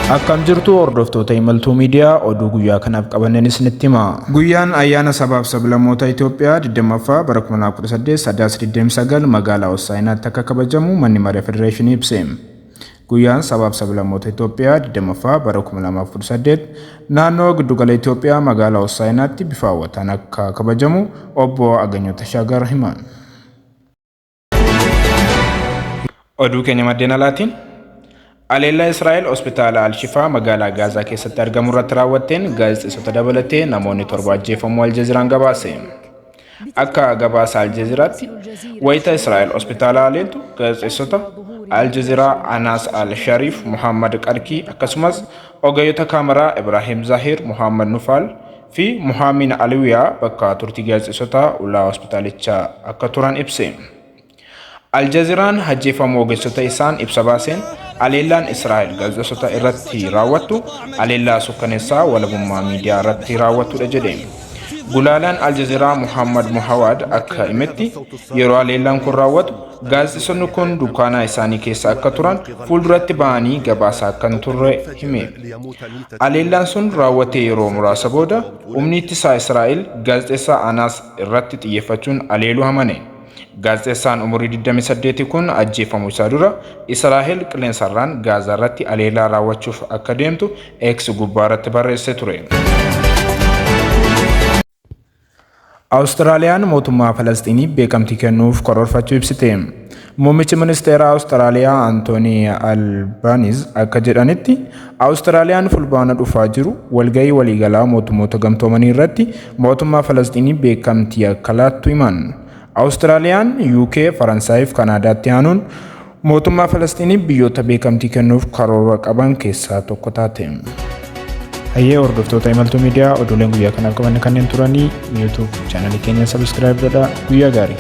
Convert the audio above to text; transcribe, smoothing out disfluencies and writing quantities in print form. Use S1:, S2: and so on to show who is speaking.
S1: Akkam jirtu hordoftoota Imaltuu Miidiyaa, oduu guyyaa kanaaf qabanneen isinitti hima. Guyyaan ayyaana sabaaf sablammoota Itoophiyaa 20ffaa bara 2018 Sadaasa 29 magaalaa Hossaayinaatti akka kabajamu Manni Maree Federeeshinii ibse. Guyyaan sabaaf sablammoota Itoophiyaa 20ffaa bara 2018 naannoo giddugala Itoophiyaa magaalaa Hossaayinaatti bifa hawwataan akka kabajamu Obbo Aganyoo Tashaagar himan. Oduu keenya maddeen alaatiin Aleellaa Israa'el hospitaala Al-Shifaa magaalaa Gaazaa keessatti argamu irratti raawwatteen gaazexeessota dabalatee namoonni 7 ajjeefamuu Aljazeeraan gabaase. Akka gabaasa Aljazeeraatti wayita Israa'el hospitaala aleeltu gaazexeessota Aljazeeraa Anaas Al-Shariif, Muhammad Qarkii akkasumas ogeeyyota kaamaraa Ibraahim Zahir, Muhammad Nufaal fi Muhamin Aliwiyaa bakka turtii gaazexeessotaa ulaa hospitaalichaa akka turan ibse. Aljaziraan ajjeefamuu ogeessota isaan ibsa baaseen aleellaan Israa'el gaazexeessota irratti raawwattu aleellaa sukkaneessaa walabummaa miidiyaa irratti raawwattudha jedhe. Gulaalaan Aljaziraa Muhammad Muhawaad akka himetti yeroo aleellaan kun raawwatu gaazexeessonni kun dukkaanaa isaanii keessa akka turan fuulduratti ba'anii gabaasaa akka hin turre hime. Aleellaan sun raawwatee yeroo muraasa booda humni ittisaa Israa'el gaazexeessaa Anaas irratti xiyyeeffachuun aleeluu amane. Gaazexeessaan umurii 28 kun ajjeefamuu isaa dura Israahel qilleensarraan Gaazaarratti aleellaa raawwachuuf akka deemtu X gubbaarratti barreessee ture. Awustiraaliyaan mootummaa Falasxiiniif beekamtii kennuuf karoorfachuu ibsite. Muummichi ministeeraa Awustiraaliyaa Antoonii Albaaniz akka jedhanitti Awustiraaliyaan fulbaana dhufaa jiru walgahii waliigalaa mootummoota gamtoomanii irratti mootummaa Falasxiiniif beekamtii akka laattu himan. Awustiraaliyaan UK, Faransaayii fi Kanaadaatti aanuun mootummaa Falasxiiniif biyyoota beekamtii kennuuf karoora qaban keessaa tokko taate. Hayyee hordoftoota Imaltuu Miidiyaa, oduuleen guyyaa kanaaf qabanne kanneen turanii. YouTube chaanalii keenya subscribe godhaa. Guyyaa gaarii.